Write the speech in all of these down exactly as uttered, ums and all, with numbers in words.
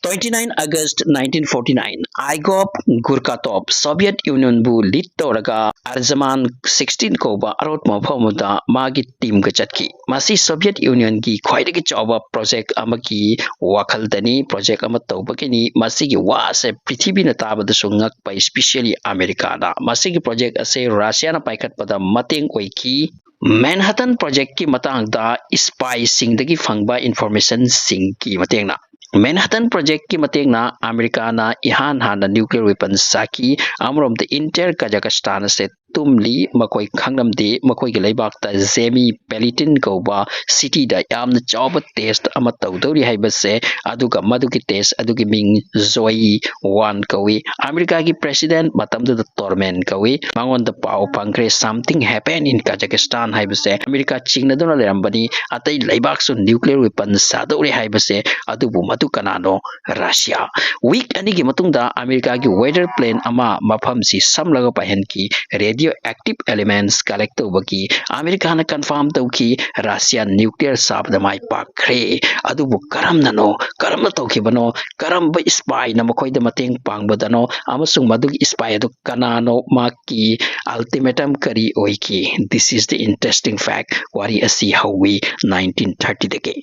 Twenty nine August nineteen forty nine, Igor Kurchatov Soviet Union ꯕꯨ lead ꯇꯧꯔꯒ Arzaman sixteen ꯀꯧꯕ ꯑꯔꯣꯠꯄ ꯃꯐꯝ ꯑꯃꯗ ꯃꯥꯒꯤ team ꯒ ꯆꯠꯈꯤ꯫ ꯃꯁꯤ Soviet Union ꯒꯤ ꯈ꯭ꯋꯥꯏꯗꯒꯤ ꯆꯥꯎꯕ project ꯑꯃꯒꯤ ꯋꯥꯈꯜꯗꯅꯤ, project ꯑꯃ ꯇꯧꯕꯒꯤꯅꯤ꯫ ꯃꯁꯤꯒꯤ ꯋꯥꯁꯦ ꯄ꯭ꯔꯤꯊꯤꯕꯤꯅ ꯇꯥꯕꯗꯁꯨ ꯉꯛꯄ, especially ꯑꯃꯦꯔꯤꯀꯥꯅ꯫ ꯃꯁꯤꯒꯤ project ꯑꯁꯦ ꯔꯁꯤꯌꯥꯅ ꯄꯥꯏꯈꯠꯄꯗ ꯃꯇꯦꯡ ꯑꯣꯏꯈꯤ꯫ Manhattan Project ꯀꯤ ꯃꯇꯥꯡꯗ spy ꯁꯤꯡꯗꯒꯤ ꯐꯪꯕ information ꯁꯤꯡꯒꯤ ꯃꯇꯦꯡꯅ꯫ Manhattan Project ꯀꯤ ꯃꯇꯦꯡꯅ ꯑꯃꯦꯔꯤꯀꯥꯅ ꯏꯍꯥꯟ ꯍꯥꯟꯅ nuclear weapon ꯁꯥꯈꯤ꯫ ꯑꯃꯔꯣꯝꯗ entire Kazakhstan ꯑꯁꯦ ꯇꯨꯝꯂꯤ, ꯃꯈꯣꯏ ꯈꯪꯂꯝꯗꯦ꯫ ꯃꯈꯣꯏꯒꯤ ꯂꯩꯕꯥꯛꯇ Zemi Pelitin ꯀꯧꯕ city ꯗ ꯌꯥꯝꯅ ꯆꯥꯎꯕ test ꯑꯃ ꯇꯧꯗꯧꯔꯤ ꯍꯥꯏꯕꯁꯦ, ꯑꯗꯨꯒ ꯃꯗꯨꯒꯤ test ꯑꯗꯨꯒꯤ ꯃꯤꯡ Zoi One ꯀꯧꯏ꯫ ꯑꯃꯦꯔꯤꯀꯥꯒꯤ president ꯃꯇꯝꯗꯨꯗ Truman ꯀꯧꯏ꯫ ꯃꯉꯣꯟꯗ ꯄꯥꯎ ꯐꯪꯈ꯭ꯔꯦ, "Something happened in Kazakhstan" ꯍꯥꯏꯕꯁꯦ꯫ ꯑꯃꯦꯔꯤꯀꯥ ꯆꯤꯡꯅꯗꯨꯅ ꯂꯩꯔꯝꯕꯅꯤ, ꯑꯇꯩ ꯂꯩꯕꯥꯛꯁꯨ nuclear weapon ꯁꯥꯗꯧꯔꯦ ꯍꯥꯏꯕꯁꯦ꯫ ꯑꯗꯨꯕꯨ ꯃꯗꯨ ꯀꯅꯥꯅꯣ? ꯔꯁꯤꯌꯥ꯫ Week ꯑꯅꯤꯒꯤ ꯃꯇꯨꯡꯗ ꯑꯃꯦꯔꯤꯀꯥꯒꯤ weather plane ꯑꯃ ꯃꯐꯝꯁꯤ ꯁꯝꯂꯒ ꯄꯥꯏꯍꯟꯈꯤ꯫ Radioactive elements collect ꯇꯧꯕꯒꯤ ꯑꯃꯦꯔꯤꯀꯥꯅ confirm ꯇꯧꯈꯤ, ꯔꯁꯤꯌꯥ nuclear ꯁꯥꯕꯗ ꯃꯥꯏ ꯄꯥꯛꯈ꯭ꯔꯦ꯫ ꯑꯗꯨꯕꯨ ꯀꯔꯝꯅꯅꯣ? ꯀꯔꯝꯅ ꯇꯧꯈꯤꯕꯅꯣ? ꯀꯔꯝꯕ spy ꯅ ꯃꯈꯣꯏꯗ ꯃꯇꯦꯡ ꯄꯥꯡꯕꯗꯅꯣ? ꯑꯃꯁꯨꯡ ꯃꯗꯨꯒꯤ spy ꯑꯗꯨ ꯀꯅꯥꯅꯣ? ꯃꯍꯥꯛꯀꯤ ultimatum ꯀꯔꯤ ꯑꯣꯏꯈꯤ? This is the interesting fact꯫ ꯋꯥꯔꯤ ꯑꯁꯤ ꯍꯧꯏ nineteen thirty ꯗꯒꯤ꯫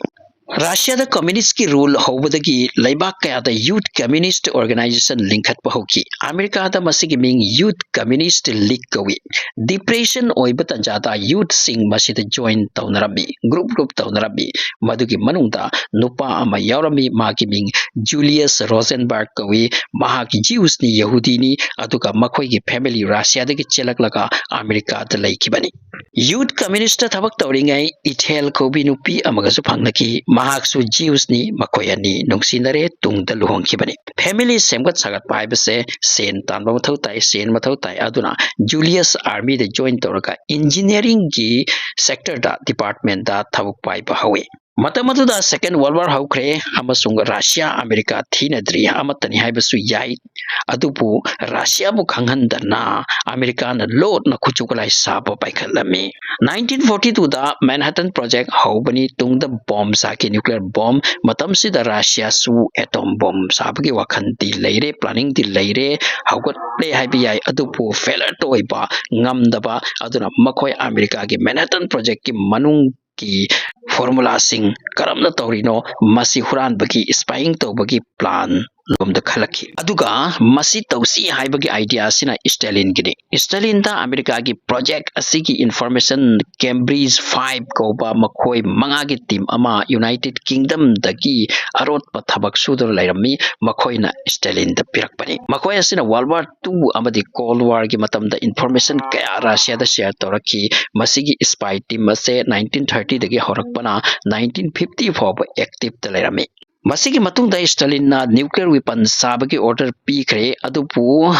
ꯔꯁꯤꯌꯥꯗ communist ꯀꯤ rule ꯍꯧꯕꯗꯒꯤ ꯂꯩꯕꯥꯛ ꯀꯌꯥꯗ youth communist organization ꯂꯤꯡꯈꯠꯄ ꯍꯧꯈꯤ꯫ ꯑꯃꯦꯔꯤꯀꯥꯗ ꯃꯁꯤꯒꯤ ꯃꯤꯡ Youth Communist League ꯀꯧꯏ꯫ Depression ꯑꯣꯏꯕ ꯇꯟꯖꯥꯗ youth ꯁꯤꯡ ꯃꯁꯤꯗ join ꯇꯧꯅꯔꯝꯃꯤ, group group ꯇꯧꯅꯔꯝꯃꯤ꯫ ꯃꯗꯨꯒꯤ ꯃꯅꯨꯡꯗ ꯅꯨꯄꯥ ꯑꯃ ꯌꯥꯎꯔꯝꯃꯤ, ꯃꯥꯒꯤ ꯃꯤꯡ Julius Rosenberg ꯀꯧꯏ꯫ ꯃꯍꯥꯛ Jews ꯅꯤ, ꯌꯍꯨꯗꯤꯅꯤ, ꯑꯗꯨꯒ ꯃꯈꯣꯏꯒꯤ family ꯔꯁꯤꯌꯥꯗꯒꯤ ꯆꯦꯜꯂꯛꯂꯒ ꯑꯃꯦꯔꯤꯀꯥꯗ ꯂꯩꯈꯤꯕꯅꯤ꯫ Youth Communist ꯊꯕꯛ ꯇꯧꯔꯤꯉꯩ Ethel ꯀꯧꯕꯤ ꯅꯨꯄꯤ ꯑꯃꯒꯁꯨ ꯐꯪꯅꯈꯤ꯫ ꯃꯍꯥꯛꯁꯨ Jews ꯅꯤ꯫ ꯃꯈꯣꯏ ꯑꯅꯤ ꯅꯨꯡꯁꯤꯅꯔꯦ꯫ ꯇꯨꯡꯗ ꯂꯨꯍꯣꯡꯈꯤꯕꯅꯤ꯫ Family ꯁꯦꯝꯒꯠ ꯁꯥꯒꯠꯄ ꯍꯥꯏꯕꯁꯦ ꯁꯦꯟ ꯇꯥꯟꯕ ꯃꯊꯧ ꯇꯥꯏ, ꯁꯦꯟ ꯃꯊꯧ ꯇꯥꯏ꯫ ꯑꯗꯨꯅ Julius army ꯗ join ꯇꯧꯔꯒ engineering ꯒꯤ sector ꯗ, department ꯗ ꯊꯕꯛ ꯄꯥꯏꯕ ꯍꯧꯏ꯫ ꯃꯇꯝ ꯑꯗꯨꯗ Second World War ꯍꯧꯈ꯭ꯔꯦ ꯑꯃꯁꯨꯡ ꯔꯁꯤꯌꯥ ꯑꯃꯦꯔꯤꯀꯥ ꯊꯤꯅꯗ꯭ꯔꯤ ꯑꯃꯠꯇꯅꯤ ꯍꯥꯏꯕꯁꯨ ꯌꯥꯏ꯫ ꯑꯗꯨꯕꯨ ꯔꯁꯤꯌꯥꯕꯨ ꯈꯪꯍꯟꯗꯅ ꯑꯃꯦꯔꯤꯀꯥꯅ ꯂꯣꯠꯅ ꯈꯨꯠꯁꯨ ꯈꯨꯠꯂꯥꯏ ꯁꯥꯕ ꯄꯥꯏꯈꯠꯂꯝꯃꯤ꯫ Nineteen forty two ꯗ Manhattan Project ꯍꯧꯕꯅꯤ, ꯇꯨꯡꯗ ꯕꯣꯝ ꯁꯥꯈꯤ, nuclear bomb꯫ ꯃꯇꯝꯁꯤꯗ ꯔꯁꯤꯌꯥꯁꯨ atom bomb ꯁꯥꯕꯒꯤ ꯋꯥꯈꯜꯗꯤ ꯂꯩꯔꯦ, planningꯗꯤ ꯂꯩꯔꯦ, ꯍꯧꯒꯠꯂꯦ ꯍꯥꯏꯕ ꯌꯥꯏ꯫ ꯑꯗꯨꯕꯨ failure ꯇ ꯑꯣꯏꯕ, ꯉꯝꯗꯕ, ꯑꯗꯨꯅ ꯃꯈꯣꯏ ꯑꯃꯦꯔꯤꯀꯥꯒꯤ Manhattan Projectꯀꯤ ꯃꯅꯨꯡꯒꯤ formulaꯁꯤꯡ ꯀꯔꯝꯅ ꯇꯧꯔꯤꯅꯣ, ꯃꯁꯤ ꯍꯨꯔꯥꯟꯕꯒꯤ, spying ꯇꯧꯕꯒꯤ plan ꯂꯣꯝꯗ ꯈꯜꯂꯛꯈꯤ꯫ ꯑꯗꯨꯒ ꯃꯁꯤ ꯇꯧꯁꯤ ꯍꯥꯏꯕꯒꯤ idea ꯑꯁꯤꯅ ꯁ꯭ꯇꯦꯂꯤꯟꯒꯤꯅꯤ꯫ ꯁ꯭ꯇꯦꯂꯤꯟꯗ ꯑꯃꯦꯔꯤꯀꯥꯒꯤ project ꯑꯁꯤꯒꯤ information, Cambridge Five ꯀꯧꯕ ꯃꯈꯣꯏ ꯃꯉꯥꯒꯤ team ꯑꯃ United Kingdomꯗꯒꯤ ꯑꯔꯣꯠꯄ ꯊꯕꯛ ꯁꯨꯗꯨꯅ ꯂꯩꯔꯝꯃꯤ꯫ ꯃꯈꯣꯏꯅ ꯁ꯭ꯇꯦꯂꯤꯟꯗ ꯄꯤꯔꯛꯄꯅꯤ꯫ ꯃꯈꯣꯏ ꯑꯁꯤꯅ World War Two ꯑꯃꯗꯤ Cold Warꯒꯤ ꯃꯇꯝꯗ information ꯀꯌꯥ ꯔꯁꯤꯌꯥꯗ share ꯇꯧꯔꯛꯈꯤ꯫ ꯃꯁꯤꯒꯤ spy team ꯑꯁꯦ nineteen thirty ꯗꯒꯤ ꯍꯧꯔꯛꯄꯅ nineteen fifty ꯐꯥꯎꯕ active ꯇ ꯂꯩꯔꯝꯃꯤ꯫ ꯃꯁꯤꯒꯤ ꯃꯇꯨꯡꯗ ꯁ꯭ꯇꯦꯂꯤꯟꯅ nuclear weapon ꯁꯥꯕꯒꯤ order ꯄꯤꯈ꯭ꯔꯦ, ꯑꯗꯨꯕꯨ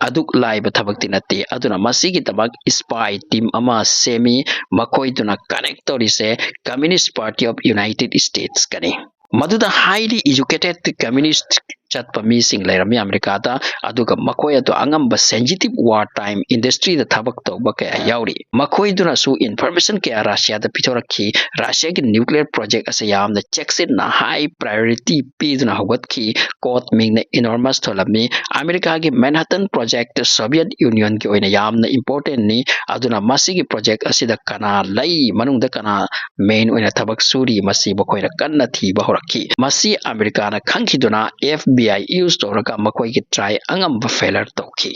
ꯑꯗꯨꯛ ꯂꯥꯏꯕ ꯊꯕꯛꯇꯤ ꯅꯠꯇꯦ꯫ ꯑꯗꯨꯅ ꯃꯁꯤꯒꯤꯗꯃꯛ spy team ꯑꯃ ꯁꯦꯝꯃꯤ, ꯃꯈꯣꯏꯗꯨꯅ connect ꯇꯧꯔꯤꯁꯦ Communist Party of United States ꯀꯅꯤ꯫ ꯃꯗꯨꯗ highly educated communist ꯆꯠꯄ ꯃꯤꯁꯤꯡ ꯂꯩꯔꯝꯃꯤ ꯑꯃꯦꯔꯤꯀꯥꯗ, ꯑꯗꯨꯒ ꯃꯈꯣꯏ ꯑꯗꯨ ꯑꯉꯝꯕ sensitive war time industry ꯗ ꯊꯕꯛ ꯇꯧꯕ ꯀꯌꯥ ꯌꯥꯎꯔꯤ꯫ ꯃꯈꯣꯏꯗꯨꯅꯁꯨ information ꯀꯌꯥ ꯔꯁꯤꯌꯥꯗ ꯄꯤꯊꯣꯔꯛꯈꯤ꯫ ꯔꯁꯤꯌꯥꯒꯤ nuclear project ꯑꯁꯤ ꯌꯥꯝꯅ ꯆꯦꯛꯁꯤꯟꯅ high priority ꯄꯤꯗꯨꯅ ꯍꯧꯒꯠꯈꯤ꯫ Code ꯃꯤꯡꯅ Enormous ꯊꯣꯜꯂꯝꯃꯤ꯫ ꯑꯃꯦꯔꯤꯀꯥꯒꯤ Manhattan Project Soviet Union ꯒꯤ ꯑꯣꯏꯅ ꯌꯥꯝꯅ important ꯅꯤ꯫ ꯑꯗꯨꯅ ꯃꯁꯤꯒꯤ project ꯑꯁꯤꯗ ꯀꯅꯥ ꯂꯩ, ꯃꯅꯨꯡꯗ ꯀꯅꯥ main ꯑꯣꯏꯅ ꯊꯕꯛ ꯁꯨꯔꯤ, ꯃꯁꯤ ꯃꯈꯣꯏꯅ ꯀꯟꯅ ꯊꯤꯕ ꯍꯧꯔꯛꯈꯤ꯫ ꯃꯁꯤ ꯑꯃꯦꯔꯤꯀꯥꯅ ꯈꯪꯈꯤꯗꯨꯅ F B I use ꯇꯧꯔꯒ ꯃꯈꯣꯏꯒꯤ try ꯑꯉꯝꯕ failure ꯇꯧꯈꯤ꯫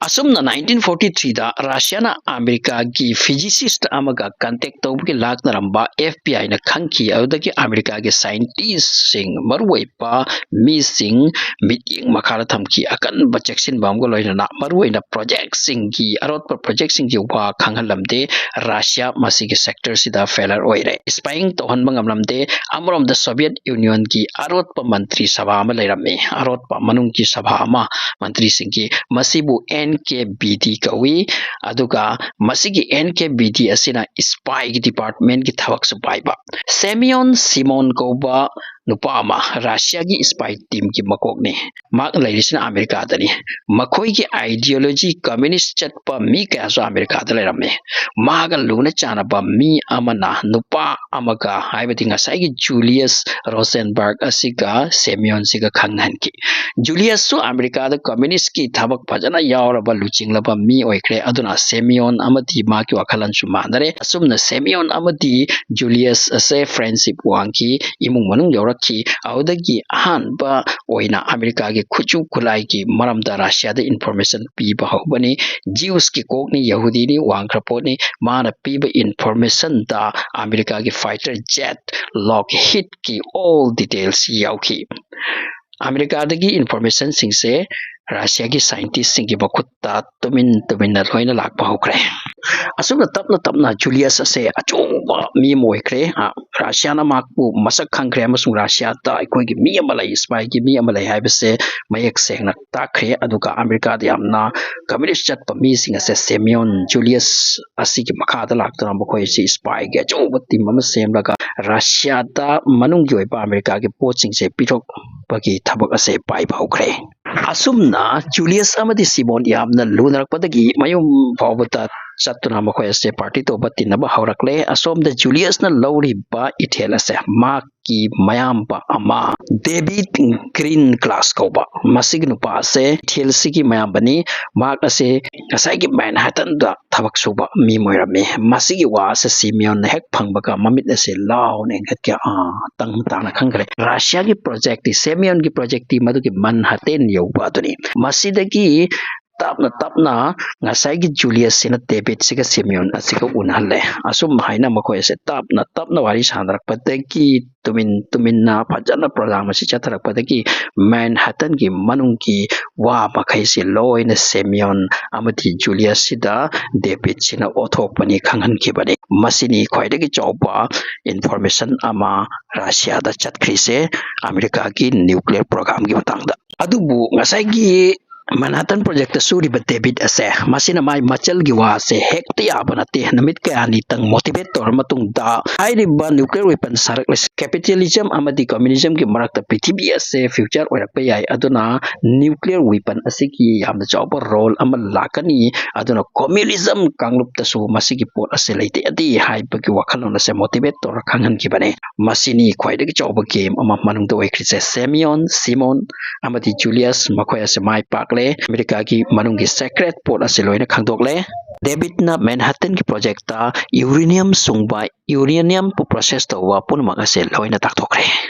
ꯑꯁꯨꯝꯅ nineteen forty three ꯗ ꯔꯁꯤꯌꯥꯅ ꯑꯃꯦꯔꯤꯀꯥꯒꯤ physicist ꯑꯃꯒ contact ꯇꯧꯕꯒꯤ ꯂꯥꯛꯅꯔꯝꯕ F B I ꯅ ꯈꯪꯈꯤ꯫ ꯑꯗꯨꯗꯒꯤ ꯑꯃꯦꯔꯤꯀꯥꯒꯤ scientist ꯁꯤꯡ, ꯃꯔꯨꯑꯣꯏꯕ ꯃꯤꯁꯤꯡ ꯃꯤꯠꯌꯦꯡ ꯃꯈꯥꯗ ꯊꯝꯈꯤ꯫ ꯑꯀꯟꯕ ꯆꯦꯛꯁꯤꯟꯕ ꯑꯃꯒ ꯂꯣꯏꯅꯅ ꯃꯔꯨꯑꯣꯏꯅ project ꯁꯤꯡꯒꯤ, ꯑꯔꯣꯠꯄ project ꯁꯤꯡꯒꯤ ꯋꯥ ꯈꯪꯍꯜꯂꯝꯗꯦ꯫ ꯔꯁꯤꯌꯥ ꯃꯁꯤꯒꯤ sector ꯁꯤꯗ failure ꯑꯣꯏꯔꯦ꯫ Spying ꯇꯧꯍꯟꯕ ꯉꯝꯂꯝꯗꯦ꯫ ꯑꯃꯔꯣꯝꯗ Soviet Union ꯒꯤ ꯑꯔꯣꯠꯄ ꯃꯟꯇ꯭ꯔꯤ ꯁꯚꯥ ꯑꯃ ꯂꯩꯔꯝꯃꯤ꯫ ꯑꯔꯣꯠꯄ ꯃꯅꯨꯡꯒꯤ ꯁꯚꯥ ꯑꯃ, ꯃꯟꯇ꯭ꯔꯤꯁꯤꯡꯒꯤ, ꯃꯁꯤꯕꯨ N K B D ꯀꯧꯏ꯫ ꯑꯗꯨꯒ ꯃꯁꯤꯒꯤ N K B D ꯑꯁꯤꯅ spy ꯒꯤ department ꯀꯤ ꯊꯕꯛꯁꯨ ꯄꯥꯏꯕ꯫ ꯁꯦꯃꯤꯌꯣꯟ ꯁꯤꯃꯣꯟ ꯀꯧꯕ ꯅꯨꯄꯥ ꯑꯃ ꯔꯁꯤꯌꯥꯒꯤ spy team ꯀꯤ ꯃꯀꯣꯛꯅꯤ꯫ ꯃꯍꯥꯛ ꯂꯩꯔꯤꯁꯤꯅ ꯑꯃꯦꯔꯤꯀꯥꯗꯅꯤ꯫ ꯃꯈꯣꯏꯒꯤ ideology communist ꯆꯠꯄ ꯃꯤ ꯀꯌꯥꯁꯨ ꯑꯃꯦꯔꯤꯀꯥꯗ ꯂꯩꯔꯝꯃꯤ꯫ ꯃꯥꯒ ꯂꯨꯅ ꯆꯥꯟꯅꯕ ꯃꯤ ꯑꯃꯅ ꯅꯨꯄꯥ ꯑꯃꯒ, ꯍꯥꯏꯕꯗꯤ ꯉꯁꯥꯏꯒꯤ ꯖꯨꯂꯤꯌꯁ ꯔꯣꯁꯦꯟꯕꯔꯒ ꯑꯁꯤꯒ ꯁꯦꯃꯤꯌꯣꯟꯁꯤꯒ ꯈꯪꯍꯟꯈꯤ꯫ ꯖꯨꯂꯤꯌꯁꯁꯨ ꯑꯃꯦꯔꯤꯀꯥꯗ communist ꯀꯤ ꯊꯕꯛ ꯐꯖꯅ ꯌꯥꯎꯔꯕ, ꯂꯨꯆꯤꯡꯂꯕ ꯃꯤ ꯑꯣꯏꯈ꯭ꯔꯦ꯫ ꯑꯗꯨꯅ ꯁꯦꯃꯤꯌꯣꯟ ꯑꯃꯗꯤ ꯃꯥꯒꯤ ꯋꯥꯈꯜꯂꯣꯟꯁꯨ ꯃꯥꯟꯅꯔꯦ꯫ ꯑꯁꯨꯝꯅ ꯁꯦꯃꯤꯌꯣꯟ ꯑꯃꯗꯤ ꯖꯨꯂꯤꯌꯁ ꯑꯁꯦ friendship ꯋꯥꯡꯈꯤ, ꯏꯃꯨꯡ ꯃꯅꯨꯡ ꯌꯧꯔꯛꯈꯤ꯫ ꯑꯗꯨꯗꯒꯤ ꯑꯍꯥꯟꯕ ꯑꯣꯏꯅ ꯑꯃꯦꯔꯤꯀꯥꯒꯤ ꯈꯨꯠꯁꯨ ꯈꯨꯠꯂꯥꯏꯒꯤ ꯃꯔꯝꯗ ꯔꯁꯤꯌꯥꯗ information ꯄꯤꯕ ꯍꯧꯕꯅꯤ꯫ Jews ꯀꯤ ꯀꯣꯛꯅꯤ, ꯌꯍꯨꯗꯤꯅꯤ, ꯋꯥꯡꯈ꯭ꯔ ꯄꯣꯠꯅꯤ꯫ ꯃꯥꯅ ꯄꯤꯕ information ꯗ ꯑꯃꯦꯔꯤꯀꯥꯒꯤ fighter jet Lockheed ꯀꯤ all details ꯌꯥꯎꯈꯤ꯫ ꯑꯃꯦꯔꯤꯀꯥꯗꯒꯤ information ꯁꯤꯡꯁꯦ ꯔꯁꯤꯌꯥꯒꯤ scientist ꯁꯤꯡꯒꯤ ꯃꯈꯨꯠꯇ ꯇꯨꯃꯤꯟ ꯇꯨꯃꯤꯟꯅ ꯂꯣꯏꯅ ꯂꯥꯛꯄ ꯍꯧꯈ꯭ꯔꯦ꯫ ꯑꯁꯨꯝꯅ ꯇꯞꯅ ꯇꯞꯅ ꯖꯨꯂꯤꯌꯁ ꯑꯁꯦ ꯑꯆꯧꯕ ꯃꯤ ꯑꯃ ꯑꯣꯏꯈ꯭ꯔꯦ꯫ ꯑ, ꯔꯁꯤꯌꯥꯅ ꯃꯍꯥꯛꯄꯨ ꯃꯁꯛ ꯈꯪꯈ꯭ꯔꯦ ꯑꯃꯁꯨꯡ ꯔꯁꯤꯌꯥꯗ ꯑꯩꯈꯣꯏꯒꯤ ꯃꯤ ꯑꯃ ꯂꯩ, spy ꯒꯤ ꯃꯤ ꯑꯃ ꯂꯩ ꯍꯥꯏꯕꯁꯦ ꯃꯌꯦꯛ ꯁꯦꯡꯅ ꯇꯥꯛꯈ꯭ꯔꯦ꯫ ꯑꯗꯨꯒ ꯑꯃꯦꯔꯤꯀꯥꯗ ꯌꯥꯝꯅ communist ꯆꯠꯄ ꯃꯤꯁꯤꯡ ꯑꯁꯦ ꯁꯦꯃꯤꯌꯣꯟ ꯖꯨꯂꯤꯌꯁ ꯑꯁꯤꯒꯤ ꯃꯈꯥꯗ ꯂꯥꯛꯇꯨꯅ ꯃꯈꯣꯏꯁꯤ spy ꯒꯤ ꯑꯆꯧꯕ team ꯑꯃ ꯁꯦꯝꯂꯒ ꯔꯁꯤꯌꯥꯗ ꯃꯅꯨꯡꯒꯤ ꯑꯣꯏꯕ ꯑꯃꯦꯔꯤꯀꯥꯒꯤ ꯄꯣꯠꯁꯤꯡꯁꯦ ꯄꯤꯊꯣꯛꯄꯒꯤ ꯊꯕꯛ ꯑꯁꯦ ꯄꯥꯏꯕ ꯍꯧꯈ꯭ꯔꯦ꯫ ꯑꯁꯨꯝꯅ ꯖꯨꯂꯤꯌꯁ ꯑꯃꯗꯤ ꯁꯤꯃꯣꯟ ꯌꯥꯝꯅ ꯂꯨꯅꯔꯛꯄꯗꯒꯤ ꯃꯌꯨꯝ ꯐꯥꯎꯕꯗ ꯆꯠꯇꯨꯅ ꯃꯈꯣꯏ ꯑꯁꯦ party ꯇꯧꯕ ꯇꯤꯟꯅꯕ ꯍꯧꯔꯛꯂꯦ꯫ ꯑꯁꯣꯝꯗ ꯖꯨꯂꯤꯌꯁꯅ ꯂꯧꯔꯤꯕ ꯏꯊꯤꯜ ꯑꯁꯦ ꯃꯍꯥꯛꯀꯤ ꯃꯌꯥꯝꯕ ꯑꯃ, ꯗꯦꯕꯤꯠ ꯒ꯭ꯔꯤꯟ ꯒ꯭ꯂꯥꯁ ꯀꯧꯕ ꯃꯁꯤꯒꯤ ꯅꯨꯄꯥ ꯑꯁꯦ ꯏꯊꯤꯜꯁꯤꯒꯤ ꯃꯌꯥꯝꯕꯅꯤ꯫ ꯃꯍꯥꯛ ꯑꯁꯦ ꯉꯁꯥꯏꯒꯤ ꯃꯦꯟꯍꯦꯇꯟꯗ ꯊꯕꯛ ꯁꯨꯕ ꯃꯤ ꯑꯃ ꯑꯣꯏꯔꯝꯃꯤ꯫ ꯃꯁꯤꯒꯤ ꯋꯥ ꯑꯁꯦ ꯁꯤꯃꯤꯌꯣꯟꯅ ꯍꯦꯛ ꯐꯪꯕꯒ ꯃꯃꯤꯠ ꯑꯁꯦ ꯂꯥꯎꯅ ꯍꯦꯟꯒꯠꯀꯦ, ꯑꯥ, ꯇꯪ ꯇꯥꯅ ꯈꯪꯈ꯭ꯔꯦ꯫ ꯔꯁꯤꯌꯥꯒꯤ project ꯇꯤ, ꯁꯦꯃꯤꯌꯣꯟꯒꯤ project ꯇꯤ ꯃꯗꯨꯒꯤ ꯃꯟꯍꯇꯦꯟ ꯌꯧꯕ ꯑꯗꯨꯅꯤ꯫ ꯃꯁꯤꯗꯒꯤ ꯇꯞꯅ ꯇꯞꯅ ꯉꯁꯥꯏꯒꯤ ꯖꯨꯂꯤꯌꯁꯁꯤꯅ ꯗꯦꯕꯤꯠꯁꯤꯒ ꯁꯤꯃꯤꯌꯣꯟ ꯑꯁꯤꯒ ꯎꯅꯍꯜꯂꯦ꯫ ꯑꯁꯨꯝ ꯍꯥꯏꯅ ꯃꯈꯣꯏ ꯑꯁꯦ ꯇꯞꯅ ꯇꯞꯅ ꯋꯥꯔꯤ ꯁꯥꯟꯅꯔꯛꯄꯗꯒꯤ ꯇꯨꯃꯤꯟ ꯇꯨꯃꯤꯟꯅ ꯐꯖꯅ ꯄ꯭ꯔꯣꯒ꯭ꯔꯥꯝ ꯑꯁꯤ ꯆꯠꯊꯔꯛꯄꯗꯒꯤ ꯃꯦꯟꯍꯇꯟꯒꯤ ꯃꯅꯨꯡꯒꯤ ꯋꯥ ꯃꯈꯩꯁꯤ ꯂꯣꯏꯅ ꯁꯦꯃꯤꯌꯣꯟ ꯑꯃꯗꯤ ꯖꯨꯂꯤꯌꯁꯁꯤꯗ ꯗꯦꯕꯤꯠꯁꯤꯅ ꯑꯣꯊꯣꯛꯄꯅꯤ ꯈꯪꯍꯟꯈꯤꯕꯅꯤ꯫ ꯃꯁꯤꯅꯤ ꯈ꯭ꯋꯥꯏꯗꯒꯤ ꯆꯥꯎꯕ ꯏꯟꯐꯣꯔꯃꯦꯁꯟ ꯑꯃ ꯔꯁꯤꯌꯥꯗ ꯆꯠꯈ꯭ꯔꯤꯁꯦ ꯑꯃꯦꯔꯤꯀꯥꯒꯤ ꯅ꯭ꯌꯨꯀ꯭ꯂꯤꯌꯔ ꯄ꯭ꯔꯣꯒ꯭ꯔꯥꯝꯒꯤ ꯃꯇꯥꯡꯗ꯫ ꯑꯗꯨꯕꯨ ꯉꯁꯥꯏꯒꯤ ꯃꯅꯍꯇꯟ ꯄ꯭ꯔꯣꯖꯦꯛꯇ ꯁꯨꯔꯤꯕ ꯗꯦꯕꯤꯠ ꯑꯁꯦ, ꯃꯁꯤꯅ ꯃꯥꯏ ꯃꯆꯜꯒꯤ ꯋꯥꯁꯦ ꯍꯦꯛꯇ ꯌꯥꯕ ꯅꯠꯇꯦ꯫ ꯅꯨꯃꯤꯠ ꯀꯌꯥꯅꯤꯇꯪ ꯃꯣꯇꯤꯚꯦꯠ ꯇꯧꯔ ꯃꯇꯨꯡꯗ ꯍꯥꯏꯔꯤꯕ ꯅ꯭ꯌꯨꯀ꯭ꯂꯤꯌꯔ ꯋꯦꯄꯟ ꯁꯥꯔꯛꯂꯤꯁꯦ ꯀꯦꯄꯤꯇꯦꯂꯤꯖꯝ ꯑꯃꯗꯤ ꯀꯝꯃ꯭ꯌꯨꯅꯤꯖꯝꯒꯤ ꯃꯔꯛꯇ ꯄ꯭ꯔꯤꯊꯤꯕꯤ ꯑꯁꯦ ꯐ꯭ꯌꯨꯆꯔ ꯑꯣꯏꯔꯛꯄ ꯌꯥꯏ꯫ ꯑꯗꯨꯅ ꯅ꯭ꯌꯨꯀ꯭ꯂꯤꯌꯔ ꯋꯦꯄꯟ ꯑꯁꯤꯒꯤ ꯌꯥꯝꯅ ꯆꯥꯎꯕ ꯔꯣꯜ ꯑꯃ ꯂꯥꯛꯀꯅꯤ꯫ ꯑꯗꯨꯅ ꯀꯝꯃ꯭ꯌꯨꯅꯤꯖꯝ ꯀꯥꯡꯂꯨꯞꯇꯁꯨ ꯃꯁꯤꯒꯤ ꯄꯣꯠ ꯑꯁꯤ ꯂꯩꯇꯦꯗꯤ ꯍꯥꯏꯕꯒꯤ ꯋꯥꯈꯜꯂꯣꯟ ꯑꯁꯦ ꯃꯣꯇꯤꯚꯦꯠ ꯇꯧꯔ ꯈꯪꯍꯟꯈꯤꯕꯅꯤ꯫ ꯃꯁꯤꯅꯤ ꯈ꯭ꯋꯥꯏꯗꯒꯤ ꯆꯥꯎꯕ ꯒꯦꯝ ꯑꯃ ꯃꯅꯨꯡꯗ ꯑꯣꯏꯈ꯭ꯔꯤꯁꯦ꯫ ꯁꯦꯃꯤꯌꯣꯟ, ꯁꯤꯃꯣꯟ ꯑꯃꯗꯤ ꯖꯨꯂꯤꯌꯁ ꯃꯈꯣꯏ ꯑꯁꯤ ꯃꯥꯏ ꯄꯥꯛꯂꯦ꯫ ꯑꯃꯦꯔꯤꯀꯥꯒꯤ ꯃꯅꯨꯡꯒꯤ ꯁꯦꯀ꯭ꯔꯦꯠ ꯄꯣꯠ ꯑꯁꯤ ꯂꯣꯏꯅ ꯈꯪꯗꯣꯛꯂꯦ꯫ ꯗꯦꯕꯤꯠꯅ ꯃꯦꯟꯍꯇꯟꯒꯤ ꯄ꯭ꯔꯣꯖꯦꯛꯇ ꯌꯨꯔꯦꯅꯤꯌꯝ ꯁꯨꯡꯕ, ꯌꯨꯔꯦꯅꯤꯌꯝꯕꯨ ꯄ꯭ꯔꯣꯁꯦꯁ ꯇꯧꯕ ꯄꯨꯝꯅꯃꯛ ꯑꯁꯤ ꯂꯣꯏꯅ ꯇꯥꯛꯊꯣꯛꯈ꯭ꯔꯦ꯫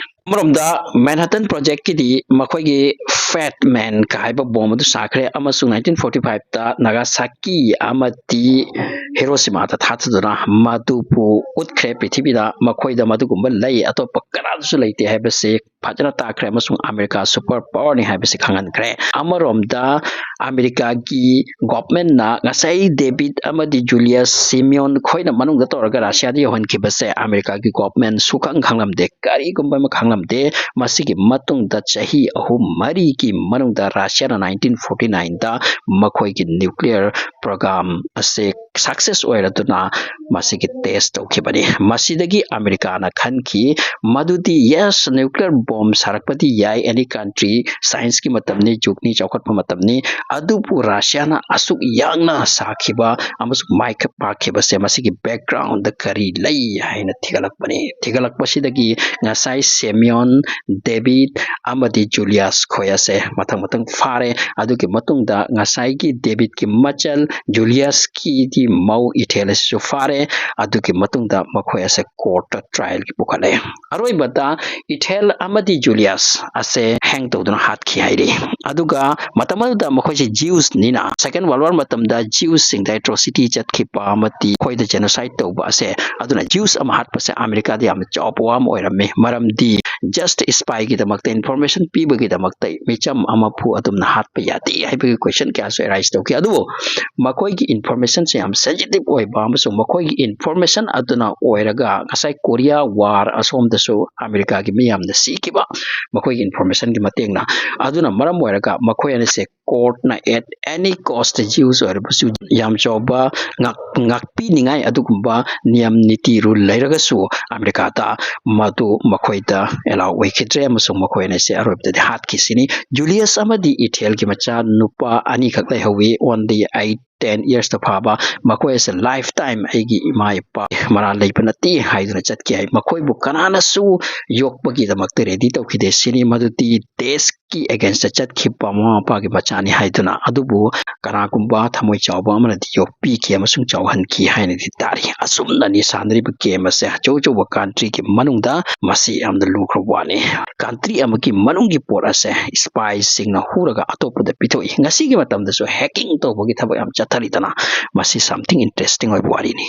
ꯑꯃꯔꯣꯝꯗ ꯃꯦꯟꯍꯇꯟ ꯄ꯭ꯔꯣꯖꯦꯛꯀꯤꯗꯤ ꯃꯈꯣꯏꯒꯤ ꯐꯦꯠ ꯃꯦꯟ ꯀ ꯍꯥꯏꯕ ꯕꯣꯝ ꯑꯗꯨ ꯁꯥꯈ꯭ꯔꯦ ꯑꯃꯁꯨꯡ ꯅꯥꯏꯟꯇꯤꯟ ꯐꯣꯔꯇꯤ ꯐꯥꯏꯚꯇ ꯅꯥꯒꯥꯁꯥꯀꯤ ꯑꯃꯗꯤ ꯍꯤꯔꯣꯁꯤꯃꯥꯗ ꯊꯥꯗꯗꯨꯅ ꯃꯗꯨꯕꯨ ꯎꯠꯈ꯭ꯔꯦ ꯄ꯭ꯔꯤꯊꯤꯕꯤꯗ꯫ ꯃꯈꯣꯏꯗ ꯃꯗꯨꯒꯨꯝꯕ ꯂꯩ, ꯑꯇꯣꯞꯄ ꯀꯅꯥꯗꯁꯨ ꯂꯩꯇꯦ ꯍꯥꯏꯕꯁꯤ ꯐꯖꯅ ꯇꯥꯛꯈ꯭ꯔꯦ ꯑꯃꯁꯨꯡ ꯑꯃꯦꯔꯤꯀꯥ ꯁꯨꯄꯔ ꯄꯥꯋꯔꯅꯤ ꯍꯥꯏꯕꯁꯤ ꯈꯪꯍꯟꯈ꯭ꯔꯦ꯫ ꯑꯃꯔꯣꯝꯗ ꯑꯃꯦꯔꯤꯀꯥꯒꯤ ꯒꯣꯚꯔꯟꯃꯦꯟꯠꯅ ꯉꯁꯥꯏ ꯗꯦꯕꯤꯠ ꯑꯃꯗꯤ ꯖꯨꯂꯤꯌꯁ ꯁꯤꯃꯤꯌꯣꯟ ꯈꯣꯏꯅ ꯃꯅꯨꯡꯗ ꯇꯧꯔꯒ ꯔꯁꯤꯌꯥꯗ ꯌꯧꯍꯟꯈꯤꯕꯁꯦ ꯑꯃꯦꯔꯤꯀꯥꯒꯤ ꯒꯣꯚꯔꯟꯃꯦꯟꯠ ꯁꯨꯈꯪ ꯈꯪꯂꯝꯗꯦ, ꯀꯔꯤꯒꯨꯝꯕ ꯑꯃ ꯈꯪꯂꯝꯗꯦ꯫ ꯃꯁꯤꯒꯤ ꯃꯇꯨꯡꯗ ꯆꯍꯤ ꯑꯍꯨꯝ ꯃꯔꯤꯒꯤ ꯃꯅꯨꯡꯗ ꯔꯁꯤꯌꯥꯅ ꯅꯥꯏꯟꯇꯤꯟ ꯐꯣꯔꯇꯤ ꯅꯥꯏꯟꯗ ꯃꯈꯣꯏꯒꯤ ꯅ꯭ꯌꯨꯀ꯭ꯂꯤꯌꯔ ꯄ꯭ꯔꯣꯒ꯭ꯔꯥꯝ ꯑꯁꯦ ꯁꯛꯁꯦꯁ ꯑꯣꯏꯔꯗꯨꯅ ꯃꯁꯤꯒꯤ ꯇꯦꯁ ꯇꯧꯈꯤꯕꯅꯤ꯫ ꯃꯁꯤꯗꯒꯤ ꯑꯃꯦꯔꯤꯀꯥꯅ ꯈꯟꯈꯤ ꯃꯗꯨꯗꯤ, ꯌꯦꯁ, ꯅ꯭ꯌꯨꯀ꯭ꯂꯤꯌꯔ ꯕꯣꯝ ꯁꯥꯔꯛꯄꯗꯤ ꯌꯥꯏ, ꯑꯦꯅꯤ ꯀꯟꯇ꯭ꯔꯤ, ꯁꯥꯏꯟꯁꯀꯤ ꯃꯇꯝꯅꯤ, ꯖꯨꯒꯅꯤ, ꯆꯥꯎꯈꯠꯄ ꯃꯇꯝꯅꯤ, ꯑꯗꯨꯕꯨ ꯔꯁꯤꯌꯥꯅ ꯑꯁꯨꯛ ꯌꯥꯡꯅ ꯁꯥꯈꯤꯕ ꯑꯃꯁꯨꯡ ꯃꯥꯏ ꯄꯥꯛꯈꯤꯕꯁꯦ ꯃꯁꯤꯒꯤ ꯕꯦꯛꯒ꯭ꯔꯥꯎꯟꯗ ꯀꯔꯤ ꯂꯩ ꯍꯥꯏꯅ ꯊꯤꯒꯠꯂꯛꯄꯅꯤ꯫ ꯊꯤꯒꯠꯂꯛꯄꯁꯤꯗꯒꯤ ꯉꯁꯥꯏ ꯁꯦꯃꯤꯌꯣꯟ, ꯗꯦꯕꯤꯠ ꯑꯃꯗꯤ ꯖꯨꯂꯤꯌꯁ ꯈꯣꯏ ꯑꯁꯦ ꯃꯊꯪ ꯃꯊꯪ ꯐꯥꯔꯦ꯫ ꯑꯗꯨꯒꯤ ꯃꯇꯨꯡꯗ ꯉꯁꯥꯏꯒꯤ ꯗꯦꯕꯤꯠꯀꯤ ꯃꯆꯜ ꯖꯨꯂꯤꯌꯁꯀꯤꯗꯤ ꯃꯧ ꯏꯊꯦꯜ ꯑꯁꯤꯁꯨ ꯐꯥꯔꯦ꯫ ꯑꯗꯨꯒꯤ ꯃꯇꯨꯡꯗ ꯃꯈꯣꯏ ꯑꯁꯦ ꯀꯣꯔꯠꯇ ꯇ꯭ꯔꯥꯏꯜꯒꯤ ꯄꯨꯈꯠꯂꯦ꯫ ꯑꯔꯣꯏꯕꯗ ꯏꯊꯦꯜ ꯑꯃꯗꯤ ꯖꯨꯂꯤꯌꯁ ꯑꯁꯦ ꯍꯦꯡ ꯇꯧꯗꯨꯅ ꯍꯥꯠꯈꯤ ꯍꯥꯏꯔꯤ꯫ ꯑꯗꯨꯒ ꯃꯇꯝ ꯑꯗꯨꯗ ꯃꯈꯣꯏ ꯁꯤ Jews ꯅꯤꯅ꯫ Second World War ꯃꯇꯝꯗ Jews ꯁꯤꯡꯗ atrocity ꯆꯠꯈꯤꯕ ꯑꯃꯗꯤ ꯑꯩꯈꯣꯏꯗ genocide ꯇꯧꯕ ꯑꯁꯦ, ꯑꯗꯨꯅ Jews ꯑꯃ ꯍꯥꯠꯄꯁꯦ ꯑꯃꯦꯔꯤꯀꯥꯗ ꯌꯥꯝꯅ ꯆꯥꯎꯕ ꯋꯥ ꯑꯃ ꯑꯣꯏꯔꯝꯃꯤ꯫ ꯃꯔꯝꯗꯤ just spy ꯒꯤꯗꯃꯛꯇ, information ꯄꯤꯕꯒꯤꯗꯃꯛꯇ ꯃꯤꯆꯝ ꯑꯃꯐꯨ ꯑꯗꯨꯝꯅ ꯍꯥꯠꯄ ꯌꯥꯗꯦ ꯍꯥꯏꯕꯒꯤ question ꯀꯌꯥꯁꯨ arise ꯇꯧꯈꯤ꯫ ꯑꯗꯨꯕꯨ ꯃꯈꯣꯏꯒꯤ information ꯁꯦ ꯌꯥꯝ sensitive ꯑꯣꯏꯕ ꯑꯃꯁꯨꯡ ꯃꯈꯣꯏꯒꯤ information ꯑꯗꯨꯅ ꯑꯣꯏꯔꯒ ꯉꯁꯥꯏ Korea War ꯑꯁꯣꯝꯗꯁꯨ ꯑꯃꯦꯔꯤꯀꯥꯒꯤ ꯃꯤ ꯌꯥꯝꯅ ꯁꯤꯈꯤꯕ ꯃꯈꯣꯏꯒꯤ information ꯒꯤ ꯃꯇꯦꯡꯅ꯫ ꯑꯗꯨꯅ ꯃꯔꯝ ꯑꯣꯏꯔꯒ ꯃꯈꯣꯏ ꯑꯅꯤꯁꯦ court ꯅ at any cost Jews ꯑꯣꯏꯔꯕꯁꯨ ꯌꯥꯝ ꯆꯥꯎꯕ ꯉꯥꯛ-, ꯉꯥꯛꯄꯤꯅꯤꯡꯉꯥꯏ ꯑꯗꯨꯒꯨꯝꯕ ꯅꯤꯌꯝ ꯅꯤꯇꯤ rule ꯂꯩꯔꯒꯁꯨ ꯑꯃꯦꯔꯤꯀꯥꯗ ꯃꯗꯨ ꯃꯈꯣꯏꯗ allow ꯑꯣꯏꯈꯤꯗ꯭ꯔꯦ ꯑꯃꯁꯨꯡ ꯃꯈꯣꯏ ꯑꯅꯤꯁꯦ ꯑꯔꯣꯏꯕꯗꯗꯤ ꯍꯥꯠꯈꯤꯁꯤꯅꯤ꯫ Julius ꯑꯃꯗꯤ Ethel ꯒꯤ ꯃꯆꯥ ꯅꯨꯄꯥ ꯑꯅꯤꯈꯛ ꯂꯩꯍꯧꯋꯤ, only eight, ten years ꯇ ꯐꯥꯕ꯫ ꯃꯈꯣꯏ ꯑꯁꯦ lifetime ꯑꯩꯒꯤ ꯏꯃꯥ ꯏꯄꯥ ꯃꯔꯥꯜ ꯂꯩꯕ ꯅꯠꯇꯦ ꯍꯥꯏꯗꯨꯅ ꯆꯠꯈꯤ ꯍꯥꯏ꯫ ꯃꯈꯣꯏꯕꯨ ꯀꯅꯥꯅꯁꯨ ꯌꯣꯛꯄꯒꯤꯗꯃꯛꯇ ready ꯇꯧꯈꯤꯗꯦ ꯁꯤꯅꯤ꯫ ꯃꯗꯨꯗꯤ ꯗꯦꯁꯀꯤ against ꯇ ꯆꯠꯈꯤꯕ ꯃꯃꯥ ꯃꯄꯥꯒꯤ ꯃꯆꯥꯅꯤ ꯍꯥꯏꯗꯨꯅ꯫ ꯑꯗꯨꯕꯨ ꯀꯅꯥꯒꯨꯝꯕ ꯊꯃꯣꯏ ꯆꯥꯎꯕ ꯑꯃꯅꯗꯤ ꯌꯣꯛꯄꯤꯈꯤ ꯑꯃꯁꯨꯡ ꯆꯥꯎꯍꯟꯈꯤ ꯍꯥꯏꯅꯗꯤ ꯇꯥꯔꯤ꯫ ꯑꯁꯨꯝꯅꯅꯤ ꯁꯥꯟꯅꯔꯤꯕ game ꯑꯁꯦ꯫ ꯑꯆꯧ ꯑꯆꯧꯕ country ꯒꯤ ꯃꯅꯨꯡꯗ ꯃꯁꯤ ꯌꯥꯝꯅ ꯂꯨꯈ꯭ꯔꯕ ꯋꯥꯅꯤ꯫ Country ꯑꯃꯒꯤ ꯃꯅꯨꯡꯒꯤ ꯄꯣꯠ ꯑꯁꯦ spy ꯁꯤꯡꯅ ꯍꯨꯔꯒ ꯑꯇꯣꯞꯄꯗ ꯄꯤꯊꯣꯛꯏ꯫ ꯉꯁꯤꯒꯤ ꯃꯇꯝꯗꯁꯨ hacking ꯇꯧꯕꯒꯤ ꯊꯕꯛ ꯌꯥꯝ ꯆꯠꯊꯔꯤꯗꯅ꯫ ꯃꯁꯤ something interesting ꯑꯣꯏꯕ ꯋꯥꯔꯤꯅꯤ꯫